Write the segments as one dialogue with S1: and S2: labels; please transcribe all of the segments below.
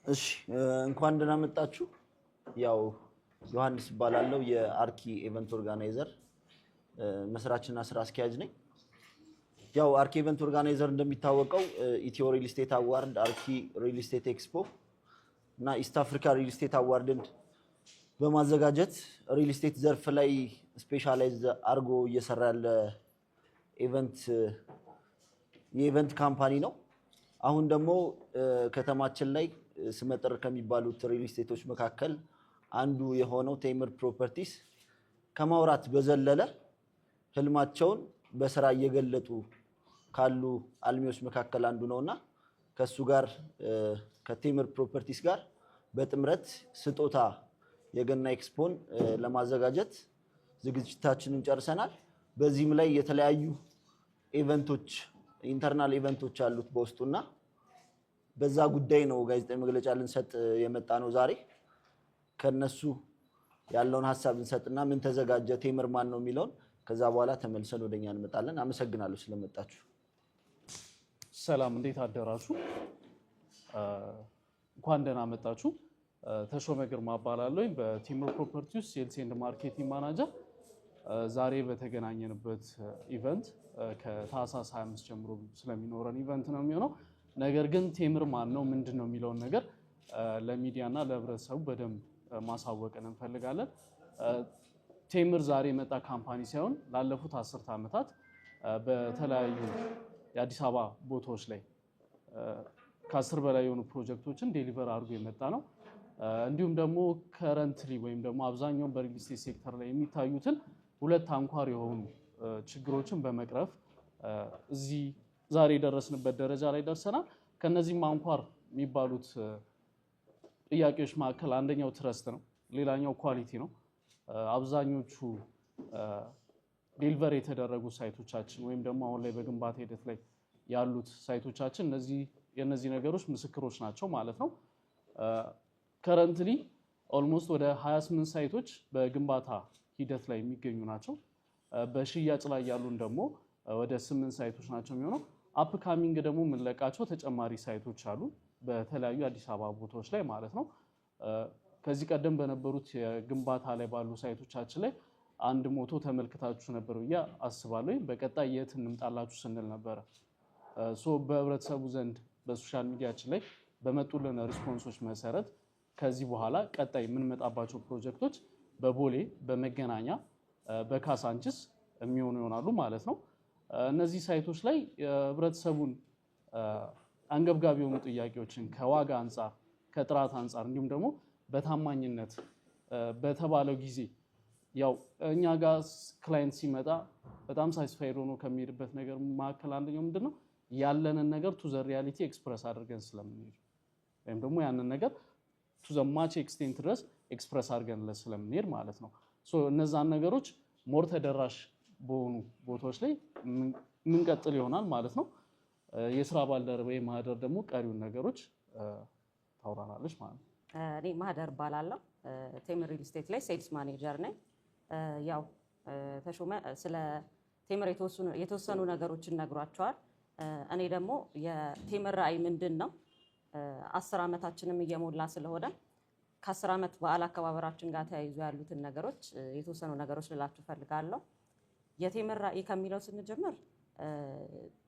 S1: እሺ፣ እንኳን ደህና መጣችሁ። ያው ዮሐንስ እባላለሁ፣ የአርኪ Event Organizer መስራችና ስራ አስኪያጅ ነኝ። ያው አርኪ Event Organizer እንደሚታወቀው ኢትዮ Real Estate Award፣ አርኪ Real Estate Expo እና East Africa Real Estate Award ን በማዘጋጀት real estate ዘርፍ ላይ specialize አድርጎ እየሰራ ያለ የ event company ነው። አሁን ደግሞ ከተማችን ላይ ስመጥር ከሚባሉት real estate ኦች መካከል አንዱ የሆነው ቴምር Properties ከማውራት በዘለለ ህልማቸውን በስራ እየገለጡ ካሉ አልሚዎች መካከል አንዱ ነውና ከእሱ ጋር፣ ከቴምር Properties ጋር በጥምረት ስጦታ የገና ኤክስፖን ለማዘጋጀት ዝግጅታችንን ጨርሰናል። በዚህም ላይ የተለያዩ event ኦች፣ internal event ኦች አሉት በውስጡና በዛ ጉዳይ ነው ጋዜጣዊ መግለጫ ልንሰጥ የመጣነው ዛሬ። ከነሱ ያለውን ሀሳብ እንሰጥና ምን ተዘጋጀ፣ ቴምር ማን ነው የሚለውን ከዛ በኋላ ተመልሰን ወደኛ እንመጣለን። አመሰግናለሁ ስለመጣችሁ።
S2: ሰላም፣ እንዴት አደራችሁ? እንኳን ደህና መጣችሁ። ተሾመ ግርማ እባላለሁ። በቴምር Property ውስጥ sales and marketing manager። ዛሬ በተገናኘንበት event ከታህሳስ 25 ጀምሮ ስለሚኖረን event ነው የሚሆነው። ነገር ግን ቴምር ማን ነው፣ ምንድን ነው የሚለውን ነገር ለሚዲያ እና ለህብረተሰቡ በደንብ ማሳወቅን እንፈልጋለን። ቴምር ዛሬ የመጣ company ሳይሆን ላለፉት 10 ዓመታት በተለያዩ የአዲስ አበባ ቦታዎች ላይ ከ10 በላይ የሆኑ ፕሮጀክቶችን deliver አድርጎ የመጣ ነው። እንዲሁም ደግሞ currently ወይም ደግሞ አብዛኛውን በ real estate sector ላይ የሚታዩትን ሁለት አንኳር የሆኑ ችግሮችን በመቅረፍ እዚህ ዛሬ የደረስንበት ደረጃ ላይ ደርሰናል። ከነዚህም አንኳር የሚባሉት ጥያቄዎች መካከል አንደኛው trust ነው፣ ሌላኛው quality ነው። አብዛኞቹ deliver የተደረጉ site ኦቻችን ወይም ደግሞ አሁን ላይ በግንባታ ሂደት ላይ ያሉት site ኦቻችን የእነዚህ ነገሮች ምስክሮች ናቸው ማለት ነው። Currently almost ወደ 28 site ኦች በግንባታ ሂደት ላይ የሚገኙ ናቸው። በሽያጭ ላይ ያሉን ደግሞ ወደ 8 site ኦች ናቸው የሚሆነው። Upcoming ደግሞ የምንለቃቸው ተጨማሪ site ኦች አሉ በተለያዩ አዲስ አበባ ቦታዎች ላይ ማለት ነው። ከዚህ ቀደም በነበሩት የግንባታ ላይ ባሉ site ኦቻችን ላይ አንድ motto ተመልክታችሁ ነበር ብዬ አስባለሁ። በቀጣይ የት እንምጣላችሁ ስንል ነበረ። So በህብረተሰቡ ዘንድ በ social media ችን ላይ በመጡልን response ኦች መሰረት ከዚህ በኋላ ቀጣይ የምንመጣባቸው ፕሮጀክቶች በቦሌ፣ በመገናኛ፣ በካሳንችስ የሚሆኑ ይሆናሉ ማለት ነው። እነዚህ site ኦች ላይ የህብረተሰቡን አንገብጋቢ የሆኑ ጥያቄዎችን ከዋጋ አንጻር፣ ከጥራት አንጻር እንዲሁም ደግሞ በታማኝነት በተባለው ጊዜ፣ ያው እኛ ጋር client ሲመጣ በጣም satisfied ሆኖ ከሚሄድበት ነገር መካከል አንደኛው ምንድን ነው? ያለንን ነገር to the reality express አድርገን ስለምንሄድ ወይም ደግሞ ያንን ነገር to the much extent ድረስ express አድርገንለት ስለምንሄድ ማለት ነው። So እነዛን ነገሮች more ተደራሽ በሆኑ ቦታዎች ላይ የምንቀጥል ይሆናል ማለት ነው። የስራ ባልደረባዬ ማህደር ደግሞ ቀሪውን ነገሮች ታውራናለች ማለት ነው።
S3: እኔ ማህደር እባላለሁ። ቴምር Real Estate ላይ sales manager ነኝ። ያው ተሾመ ስለ ቴምር የተወሰኑ ነገሮችን ነግሯችኋል። እኔ ደግሞ የቴምር ራዕይ ምንድን ነው፣ 10 ዓመታችንም እየሞላ ስለሆነ ከ10 ዓመት በዓል አከባበራችን ጋር ተያይዞ ያሉትን ነገሮች፣ የተወሰኑ ነገሮች ልላችሁ እፈልጋለሁ። የቴምር ራዕይ ከሚለው ስንጀምር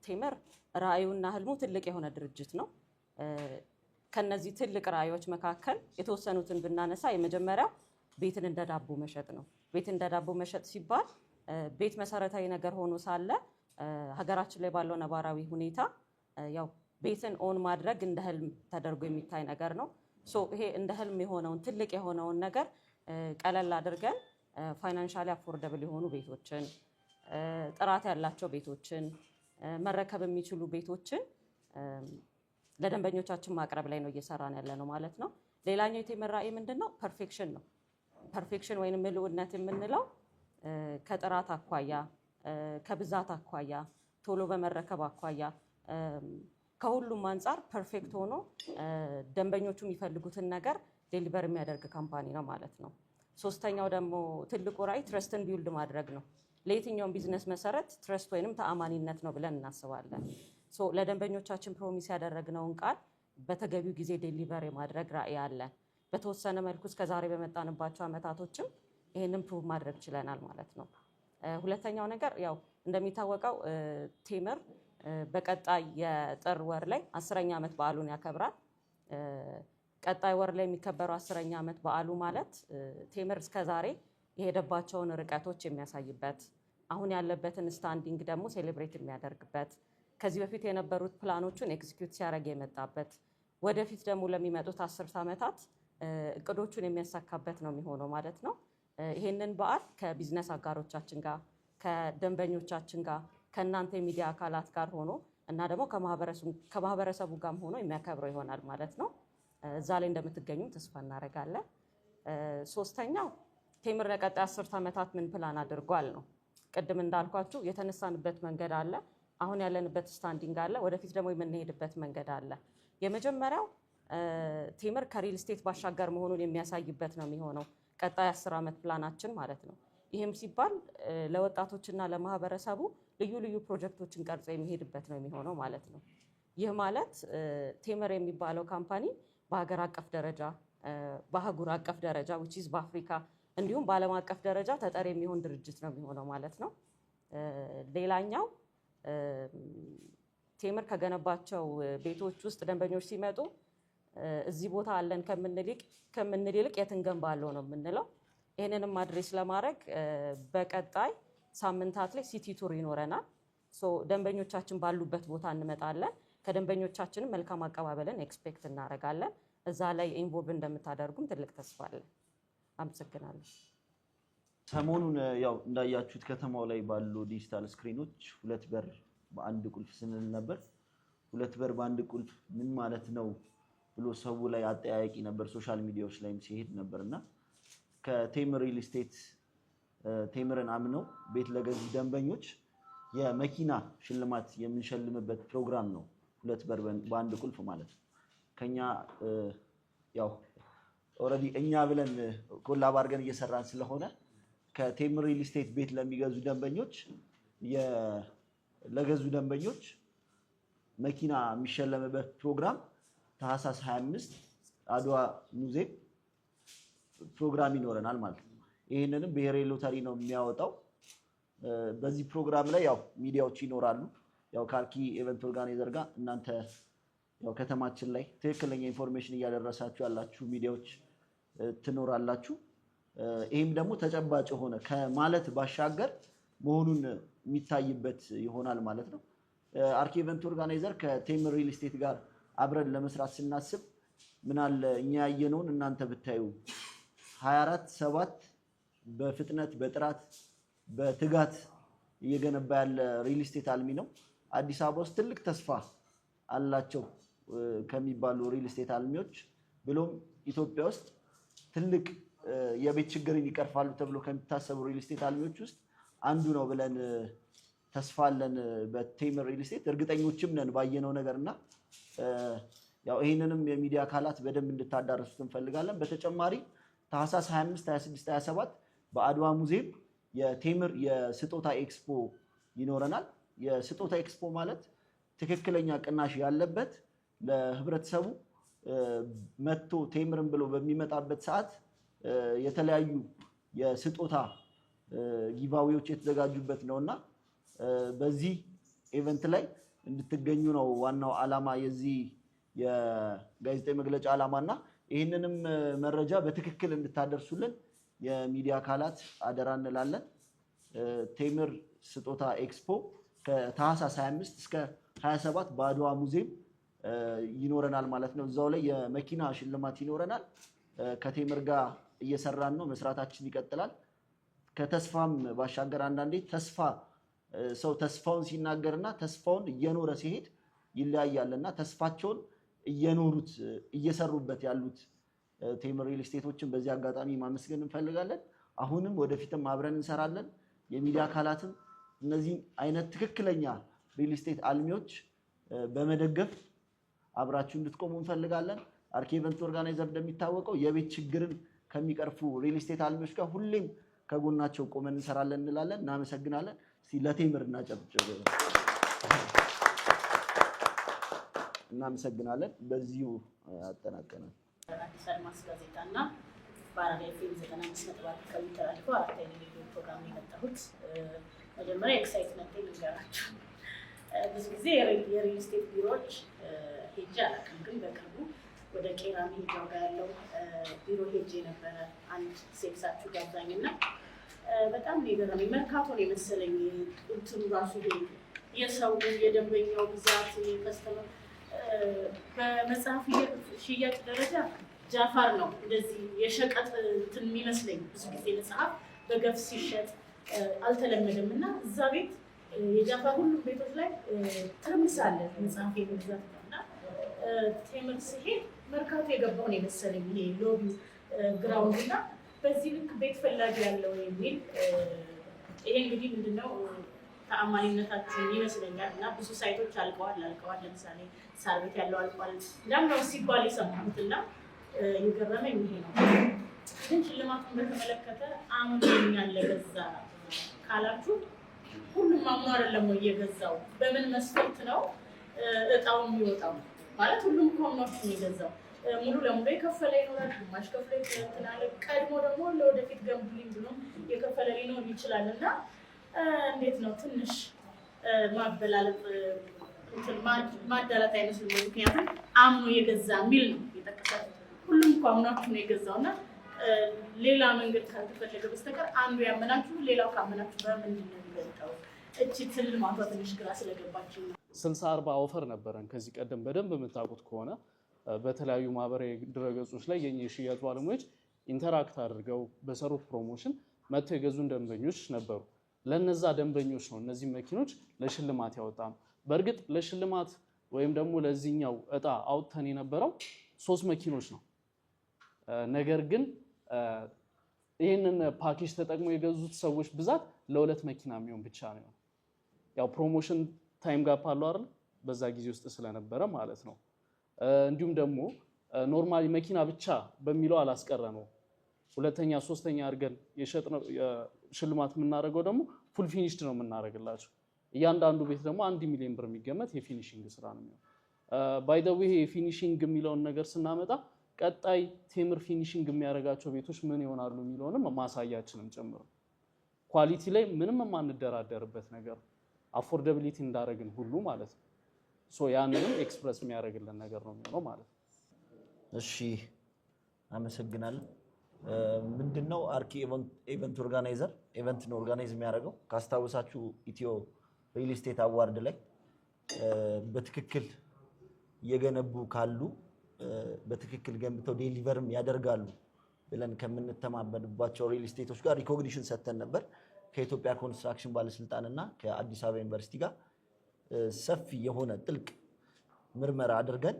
S3: ቴምር ራዕዩና ህልሙ ትልቅ የሆነ ድርጅት ነው። ከነዚህ ትልቅ ራዕዮች መካከል የተወሰኑትን ብናነሳ የመጀመሪያው ቤትን እንደ ዳቦ መሸጥ ነው። ቤትን እንደ ዳቦ መሸጥ ሲባል ቤት መሰረታዊ ነገር ሆኖ ሳለ ሀገራችን ላይ ባለው ነባራዊ ሁኔታ ያው ቤትን own ማድረግ እንደ ህልም ተደርጎ የሚታይ ነገር ነው። So ይሄ እንደ ህልም የሆነውን፣ ትልቅ የሆነውን ነገር ቀለል አድርገን financially affordable የሆኑ ቤቶችን፣ ጥራት ያላቸው ቤቶችን፣ መረከብ የሚችሉ ቤቶችን ለደንበኞቻችን ማቅረብ ላይ ነው እየሰራን ያለነው ማለት ነው። ሌላኛው የቴምር ራዕይ ምንድን ነው? Perfection ነው። Perfection ወይም ምልኡነት የምንለው ከጥራት አኳያ፣ ከብዛት አኳያ፣ ቶሎ በመረከብ አኳያ፣ ከሁሉም አንጻር perfect ሆኖ ደንበኞቹ የሚፈልጉትን ነገር deliver የሚያደርግ company ነው ማለት ነው። ሶስተኛው ደግሞ ትልቁ ራዕይ trust ን build ማድረግ ነው። ለየትኛውም ቢዝነስ መሰረት trust ወይንም ተአማኒነት ነው ብለን እናስባለን። So ለደንበኞቻችን promise ያደረግነውን ቃል በተገቢው ጊዜ deliver የማድረግ ራዕይ አለን። በተወሰነ መልኩ እስከዛሬ በመጣንባቸው አመታቶችም ይህንን prove ማድረግ ችለናል ማለት ነው። ሁለተኛው ነገር ያው እንደሚታወቀው ቴምር በቀጣይ የጥር ወር ላይ 10ኛ ዓመት በዓሉን ያከብራል። ቀጣይ ወር ላይ የሚከበረው 10ኛ ዓመት በዓሉ ማለት ቴምር እስከዛሬ የሄደባቸውን ርቀቶች የሚያሳይበት፣ አሁን ያለበትን standing ደግሞ celebrate የሚያደርግበት፣ ከዚህ በፊት የነበሩት plan ኦቹን execute ሲያደርግ የመጣበት፣ ወደፊት ደግሞ ለሚመጡት 10 ዓመታት እቅዶቹን የሚያሳካበት ነው የሚሆነው ማለት ነው። ይሄንን በዓል ከቢዝነስ አጋሮቻችን ጋር፣ ከደንበኞቻችን ጋር፣ ከእናንተ የሚዲያ አካላት ጋር ሆኖ እና ደግሞ ከማህበረሰቡ ጋርም ሆኖ የሚያከብረው ይሆናል ማለት ነው። እዛ ላይ እንደምትገኙ ተስፋ እናደርጋለን። ሶስተኛው ቴምር ለቀጣይ 10 ዓመታት ምን ፕላን አድርጓል ነው። ቅድም እንዳልኳችሁ የተነሳንበት መንገድ አለ፣ አሁን ያለንበት standing አለ፣ ወደፊት ደግሞ የምንሄድበት መንገድ አለ። የመጀመሪያው ቴምር ከ real estate ባሻገር መሆኑን የሚያሳይበት ነው የሚሆነው ቀጣይ 10 ዓመት ፕላናችን ማለት ነው። ይህም ሲባል ለወጣቶችና ለማህበረሰቡ ልዩ ልዩ ፕሮጀክቶችን ቀርጾ የሚሄድበት ነው የሚሆነው ማለት ነው። ይህ ማለት ቴምር የሚባለው company በሀገር አቀፍ ደረጃ፣ በአህጉር አቀፍ ደረጃ which is በአፍሪካ እንዲሁም በዓለም አቀፍ ደረጃ ተጠሪ የሚሆን ድርጅት ነው የሚሆነው ማለት ነው። ሌላኛው ቴምር ከገነባቸው ቤቶች ውስጥ ደንበኞች ሲመጡ እዚህ ቦታ አለን ከምንል ይልቅ የት እንገንባለው ነው የምንለው። ይህንንም address ለማድረግ በቀጣይ ሳምንታት ላይ city tour ይኖረናል። So ደንበኞቻችን ባሉበት ቦታ እንመጣለን። ከደንበኞቻችንም መልካም አቀባበልን expect እናደርጋለን። እዛ ላይ involve እንደምታደርጉም ትልቅ ተስፋ አለን። አመሰግናለሁ።
S1: ሰሞኑን ያው እንዳያችሁት ከተማው ላይ ባሉ digital screen ኦች ሁለት በር በአንድ ቁልፍ ስንል ነበር። ሁለት በር በአንድ ቁልፍ ምን ማለት ነው ብሎ ሰው ላይ አጠያያቂ ነበር። Social media ዎች ላይም ሲሄድ ነበር። እና ከቴምር real estate ቴምርን አምነው ቤት ለገዙ ደንበኞች የመኪና ሽልማት የምንሸልምበት ፕሮግራም ነው። ሁለት በር በአንድ ቁልፍ ማለት ነው። ከኛ ያው already እኛ ብለን collab አድርገን እየሰራን ስለሆነ ከቴምር real estate ቤት ለሚገዙ ደንበኞች፣ ለገዙ ደንበኞች መኪና የሚሸለምበት ፕሮግራም ታህሳስ 25 አድዋ ሙዚየም ፕሮግራም ይኖረናል ማለት ነው። ይህንንም ብሔራዊ ሎተሪ ነው የሚያወጣው። በዚህ ፕሮግራም ላይ ያው ሚዲያዎች ይኖራሉ። ያው ከአርኪ event organizer ጋር እናንተ ያው ከተማችን ላይ ትክክለኛ information እያደረሳችሁ ያላችሁ ሚዲያዎች ትኖራላችሁ። ይህም ደግሞ ተጨባጭ የሆነ ከማለት ባሻገር መሆኑን የሚታይበት ይሆናል ማለት ነው። አርኪ event organizer ከቴምር real estate ጋር አብረን ለመስራት ስናስብ ምናለ እኛ ያየነውን እናንተ ብታዩ፣ 24/7 በፍጥነት፣ በጥራት፣ በትጋት እየገነባ ያለ real estate አልሚ ነው። አዲስ አበባ ውስጥ ትልቅ ተስፋ አላቸው ከሚባሉ real estate አልሚዎች ብሎም ኢትዮጵያ ውስጥ ትልቅ የቤት ችግርን ይቀርፋሉ ተብሎ ከሚታሰቡ real estate አልሚዎች ውስጥ አንዱ ነው ብለን ተስፋ አለን። በቴምር real estate እርግጠኞችም ነን ባየነው ነገር። እና ያው ይህንንም የሚዲያ አካላት በደንብ እንድታዳርሱት እንፈልጋለን። በተጨማሪ ታህሳስ 25፣ 26፣ 27 በአድዋ ሙዚየም የቴምር የስጦታ ኤክስፖ ይኖረናል። የስጦታ ኤክስፖ ማለት ትክክለኛ ቅናሽ ያለበት፣ ለህብረተሰቡ መጥቶ ቴምርን ብሎ በሚመጣበት ሰዓት የተለያዩ የስጦታ giveaway ዎች የተዘጋጁበት ነው። እና በዚህ event ላይ እንድትገኙ ነው ዋናው ዓላማ፣ የዚህ የጋዜጣዊ መግለጫ ዓላማ። እና ይህንንም መረጃ በትክክል እንድታደርሱልን የሚዲያ አካላት አደራ እንላለን። ቴምር ስጦታ ኤክስፖ ከታህሳስ 25 እስከ 27 በአድዋ ሙዚየም ይኖረናል ማለት ነው። እዛው ላይ የመኪና ሽልማት ይኖረናል። ከቴምር ጋር እየሰራን ነው፣ መስራታችን ይቀጥላል። ከተስፋም ባሻገር አንዳንዴ ተስፋ ሰው ተስፋውን ሲናገርና ተስፋውን እየኖረ ሲሄድ ይለያያል። እና ተስፋቸውን እየኖሩት እየሰሩበት ያሉት ቴምር real estate ኦችን በዚህ አጋጣሚ ማመስገን እንፈልጋለን። አሁንም ወደፊትም አብረን እንሰራለን። የሚዲያ አካላትም እነዚህን አይነት ትክክለኛ real estate አልሚዎች በመደገፍ አብራችሁ እንድትቆሙ እንፈልጋለን። አርኪ event organizer እንደሚታወቀው የቤት ችግርን ከሚቀርፉ real estate አልሚዎች ጋር ሁሌም ከጎናቸው ቆመን እንሰራለን እንላለን። እናመሰግናለን። እስቲ ለቴምር እናጨብጭብ። እናመሰግናለን። በዚሁ አጠናቀናል።
S4: አዲስ አድማስ ጋዜጣ እና በአራዳ ኤፍኤም 95.4 ከሚተላለፈው አራት አይነት ሬዲዮ ፕሮግራም ነው የመጣሁት። መጀመሪያ excitement ልንገራችሁ። ብዙ ጊዜ የ real estate ቢሮዎች ሄጄ አላውቅም፣ ግን በቅርቡ ወደ ቄራ መሄጃው ጋር ያለው ቢሮ ሄጄ ነበረ። አንድ sales ኣችሁ ጋብዛኝ እና በጣም ነው የገረመኝ። መርካቶ ነው የመሰለኝ እንትኑ ራሱ፣ ይሄ የሰው የደንበኛው ብዛት፣ የ customer። በመጽሐፍ ሽያጭ ደረጃ ጃፋር ነው እንደዚህ የሸቀጥ እንትን የሚመስለኝ። ብዙ ጊዜ መጽሐፍ በገፍ ሲሸጥ አልተለመደም እና እዛ ቤት የጃፋር ሁሉም ቤቶች ላይ ትርምስ አለ፣ መጽሐፍ የመግዛት ነው። እና ቴምር ስሄድ መርካቶ የገባውን የመሰለኝ ይሄ lobby ground እና በዚህ ልክ ቤት ፈላጊ ያለው የሚል። ይሄ እንግዲህ ምንድነው ተአማኒነታችሁን ይመስለኛል። እና ብዙ site ኦች አልቀዋል አልቀዋል። ለምሳሌ ሳር ቤት ያለው አልቋል እንዳምነው ሲባል የሰማሁት እና የገረመኝ ይሄ ነው። ግን ሽልማቱን በተመለከተ አምኖኛል ለገዛ ካላችሁ ሁሉም አምኖ አይደለም ወይ የገዛው? በምን መስፈርት ነው እጣው የሚወጣው? ማለት ሁሉም እኮ አምኗችሁ ነው የገዛው። ሙሉ ለሙሉ የከፈለ ይኖራል፣ ግማሽ ከፍሎ እንትን አለ። ቀድሞ ደግሞ ለወደፊት ገንቡልኝ ብሎም የከፈለ ሊኖር ይችላል። እና እንዴት ነው፣ ትንሽ ማበላለጥ እንትን ማዳላት አይመስልም ወይ? ምክንያቱም አምኖ የገዛ የሚል ነው የጠቀሳችሁት። ሁሉም እኮ አምኗችሁ ነው የገዛው። እና ሌላ መንገድ ካልተፈለገ በስተቀር አንዱ ያመናችሁ ሌላው ካመናችሁ በምንድን ነው የሚበልጠው? እቺ ትልማቷ ትንሽ ግራ ስለገባችን ነው።
S2: 60/40 offer ነበረን ከዚህ ቀደም። በደንብ የምታውቁት ከሆነ በተለያዩ ማህበራዊ ድረገጾች ላይ የኛ የሽያጭ ባለሙያዎች interact አድርገው በሰሩት promotion መጥተው የገዙን ደንበኞች ነበሩ። ለነዛ ደንበኞች ነው እነዚህ መኪኖች ለሽልማት ያወጣነው። በእርግጥ ለሽልማት ወይም ደግሞ ለዚህኛው እጣ አውጥተን የነበረው ሶስት መኪኖች ነው። ነገር ግን ይህንን ፓኬጅ ተጠቅሞ የገዙት ሰዎች ብዛት ለሁለት መኪና የሚሆን ብቻ ነው። ያው promotion time gap አለው አይደል? በዛ ጊዜ ውስጥ ስለነበረ ማለት ነው። እንዲሁም ደግሞ normally መኪና ብቻ በሚለው አላስቀረነው። ሁለተኛ ሶስተኛ አድርገን የሸጥነው ሽልማት የምናደርገው ደግሞ full finished ነው የምናደርግላቸው። እያንዳንዱ ቤት ደግሞ 1 ሚሊዮን ብር የሚገመት የ finishing ስራ ነው የሚሆነው። By the way፣ ይሄ የ finishing የሚለውን ነገር ስናመጣ ቀጣይ ቴምር finishing የሚያደርጋቸው ቤቶች ምን ይሆናሉ የሚለውንም ማሳያችንም ጭምር፣ quality ላይ ምንም የማንደራደርበት ነገር፣ affordability እንዳደረግን ሁሉ ማለት ነው። So ያንንም express የሚያደርግልን ነገር ነው የሚሆነው ማለት ነው።
S1: እሺ፣ አመሰግናለሁ። ምንድነው፣ አርኪ event organizer event ነው organize የሚያደርገው። ካስታወሳችሁ ኢትዮ real estate award ላይ በትክክል እየገነቡ ካሉ፣ በትክክል ገንብተው deliver ም ያደርጋሉ ብለን ከምንተማመንባቸው real estate ኦች ጋር recognition ሰጥተን ነበር። ከኢትዮጵያ ኮንስትራክሽን ባለስልጣን እና ከአዲስ አበባ ዩኒቨርሲቲ ጋር ሰፊ የሆነ ጥልቅ ምርመራ አድርገን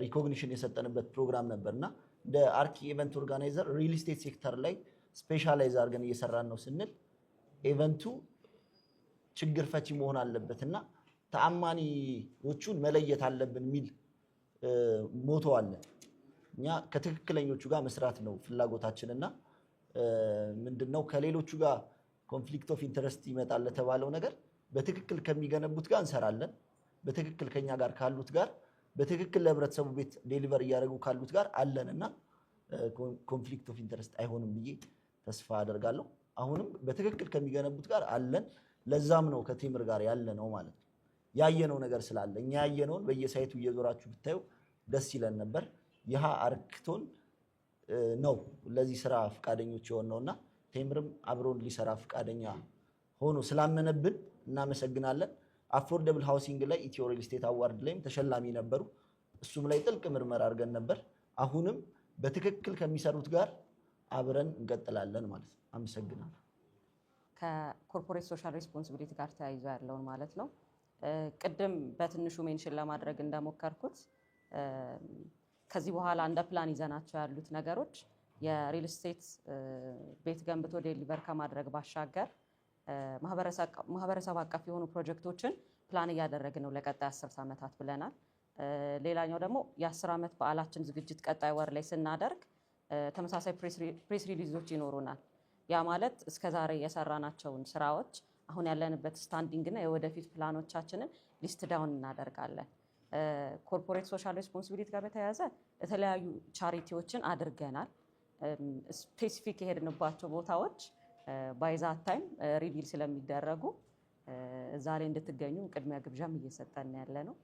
S1: recognition የሰጠንበት ፕሮግራም ነበር። እና እንደ አርኪ event organizer real estate sector ላይ specialize አድርገን እየሰራን ነው ስንል event ኡ ችግር ፈቺ መሆን አለበት እና ተአማኒዎቹን መለየት አለብን የሚል motto አለ። እኛ ከትክክለኞቹ ጋር መስራት ነው ፍላጎታችን። እና ምንድነው፣ ከሌሎቹ ጋር conflict of interest ይመጣል ለተባለው ነገር በትክክል ከሚገነቡት ጋር እንሰራለን። በትክክል ከኛ ጋር ካሉት ጋር፣ በትክክል ለህብረተሰቡ ቤት deliver እያደረጉ ካሉት ጋር አለን። እና conflict of interest አይሆንም ብዬ ተስፋ አደርጋለሁ። አሁንም በትክክል ከሚገነቡት ጋር አለን። ለዛም ነው ከቴምር ጋር ያለነው ማለት ነው። ያየነው ነገር ስላለ እኛ ያየነውን በየ site ኡ እየዞራችሁ ብታዩ ደስ ይለን ነበር። ይህ አርክቶን ነው ለዚህ ስራ ፈቃደኞች የሆንነው። እና ቴምርም አብሮን ሊሰራ ፈቃደኛ ሆኖ ስላመነብን እናመሰግናለን። Affordable housing ላይ ኢትዮ real estate award ላይም ተሸላሚ ነበሩ። እሱም ላይ ጥልቅ ምርመራ አድርገን ነበር። አሁንም በትክክል ከሚሰሩት ጋር አብረን እንቀጥላለን ማለት ነው። አመሰግናለሁ።
S3: ከ corporate social responsibility ጋር ተያይዞ ያለውን ማለት ነው። ቅድም በትንሹ mention ለማድረግ እንደሞከርኩት ከዚህ በኋላ እንደ ፕላን ይዘናቸው ያሉት ነገሮች የ real estate ቤት ገንብቶ deliver ከማድረግ ባሻገር ማህበረሰብ አቀፍ የሆኑ ፕሮጀክቶችን ፕላን እያደረግን ነው ለቀጣይ 10 ዓመታት ብለናል። ሌላኛው ደግሞ የ10 ዓመት በዓላችን ዝግጅት ቀጣይ ወር ላይ ስናደርግ ተመሳሳይ press release ኦች ይኖሩናል። ያ ማለት እስከ ዛሬ የሰራናቸውን ስራዎች፣ አሁን ያለንበት standing እና የወደፊት plan ኦቻችንን list down እናደርጋለን። Corporate social responsibility ጋር በተያያዘ የተለያዩ charity ዎችን አድርገናል። Specific የሄድንባቸው ቦታዎች by that time reveal ስለሚደረጉ እዛ ላይ እንድትገኙ ቅድሚያ ግብዣም እየሰጠን ያለ ነው።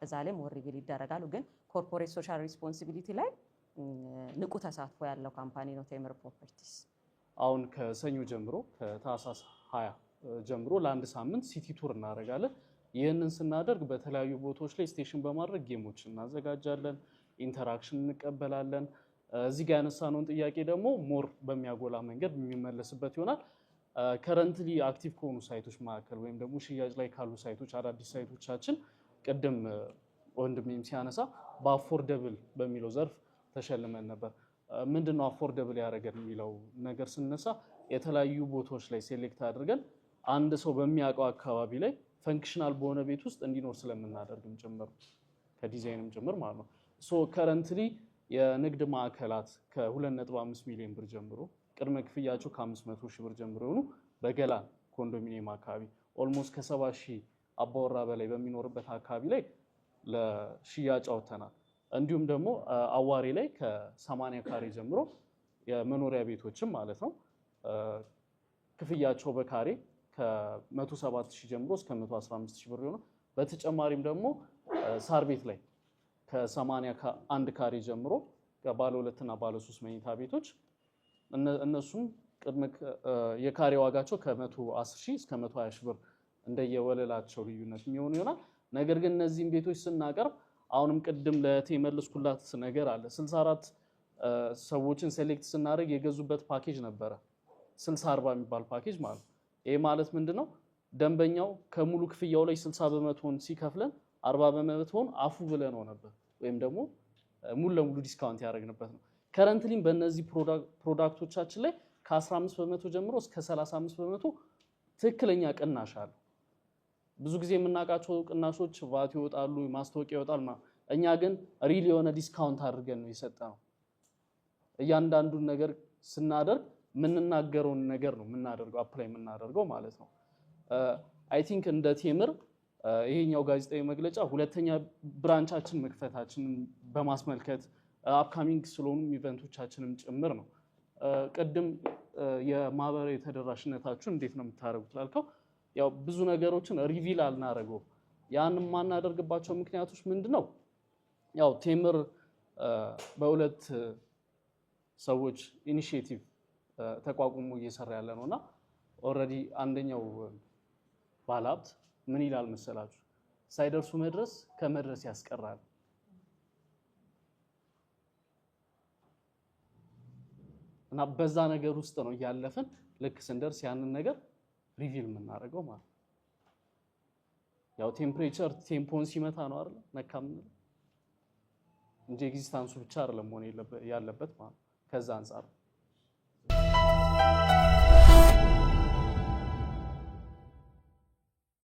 S3: እዛ ላይ more reveal ይደረጋሉ። ግን corporate social responsibility ላይ ንቁ ተሳትፎ ያለው company ነው ቴምር ፕሮፐርቲስ።
S2: አሁን ከሰኞ ጀምሮ፣ ከታህሳስ 20 ጀምሮ ለአንድ ሳምንት city tour እናደርጋለን። ይህንን ስናደርግ በተለያዩ ቦታዎች ላይ station በማድረግ game ኦች እናዘጋጃለን፣ interaction እንቀበላለን። እዚህ ጋር ያነሳነውን ጥያቄ ደግሞ more በሚያጎላ መንገድ የሚመለስበት ይሆናል። Currently active ከሆኑ site ኦች መካከል ወይም ደግሞ ሽያጭ ላይ ካሉ site ኦች፣ አዳዲስ site ኦቻችን፣ ቅድም ወንድሜም ሲያነሳ በ affordable በሚለው ዘርፍ ተሸልመን ነበር። ምንድን ነው affordable ያደረገን የሚለው ነገር ስነሳ የተለያዩ ቦታዎች ላይ select አድርገን አንድ ሰው በሚያውቀው አካባቢ ላይ functional በሆነ ቤት ውስጥ እንዲኖር ስለምናደርግም ጭምር፣ ከዲዛይንም ጭምር ማለት ነው። So currently የንግድ ማዕከላት ከ2.5 ሚሊዮን ብር ጀምሮ፣ ቅድመ ክፍያቸው ከ500 ሺህ ብር ጀምሮ የሆኑ፣ በገላን ኮንዶሚኒየም አካባቢ almost ከ70 ሺህ አባወራ በላይ በሚኖርበት አካባቢ ላይ ለሽያጭ አውጥተናል። እንዲሁም ደግሞ አዋሬ ላይ ከ80 ካሬ ጀምሮ የመኖሪያ ቤቶችም ማለት ነው፣ ክፍያቸው በካሬ ከ107 ሺህ ጀምሮ እስከ 115 ሺህ ብር የሆነ፣ በተጨማሪም ደግሞ ሳር ቤት ላይ ከ81 ካሬ ጀምሮ ባለ ሁለትና ባለ ሶስት መኝታ ቤቶች፣ እነሱም ቅድመ የካሬ ዋጋቸው ከ110 ሺህ እስከ 120 ሺህ ብር እንደየወለላቸው ልዩነት የሚሆኑ ይሆናል። ነገር ግን እነዚህን ቤቶች ስናቀርብ አሁንም ቅድም ለእህቴ የመለስኩላት ነገር አለ። 64 ሰዎችን select ስናደርግ የገዙበት ፓኬጅ ነበረ። 60/40 የሚባል ፓኬጅ ማለት ነው። ይሄ ማለት ምንድን ነው? ደንበኛው ከሙሉ ክፍያው ላይ 60 በመቶን ሲከፍለን 40 በመቶን አፉ ብለነው ነበር ወይም ደግሞ ሙሉ ለሙሉ discount ያደረግንበት ነው። Currently ም በእነዚህ product ኦቻችን ላይ ከ15 በመቶ ጀምሮ እስከ 35% ትክክለኛ ቅናሽ አለ። ብዙ ጊዜ የምናውቃቸው ቅናሾች ቫት ይወጣሉ፣ ማስታወቂያ ይወጣል። እኛ ግን real የሆነ discount አድርገን ነው የሰጠነው። እያንዳንዱን ነገር ስናደርግ የምንናገረውን ነገር ነው የምናደርገው፣ apply የምናደርገው ማለት ነው። I think እንደ ቴምር ይሄኛው ጋዜጣዊ መግለጫ ሁለተኛ branch ኣችን መክፈታችንን በማስመልከት upcoming ስለሆኑ event ኦቻችንም ጭምር ነው። ቅድም የማህበራዊ ተደራሽነታችሁን እንዴት ነው የምታደርጉት ላልከው፣ ያው ብዙ ነገሮችን reveal አልናደርገውም። ያን የማናደርግባቸው ምክንያቶች ምንድን ነው? ያው ቴምር በሁለት ሰዎች initiative ተቋቁሞ እየሰራ ያለ ነው እና already አንደኛው ባለሀብት ምን ይላል መሰላችሁ? ሳይደርሱ መድረስ ከመድረስ ያስቀራል። እና በዛ ነገር ውስጥ ነው እያለፍን ልክ ስንደርስ ያንን ነገር reveal የምናደርገው ማለት ነው። ያው temperature ቴምፖን ሲመታ ነው አይደል ነካ የምንለው እንጂ existence ኡ ብቻ አይደለም መሆን ያለበት ማለት ነው። ከዛ አንጻር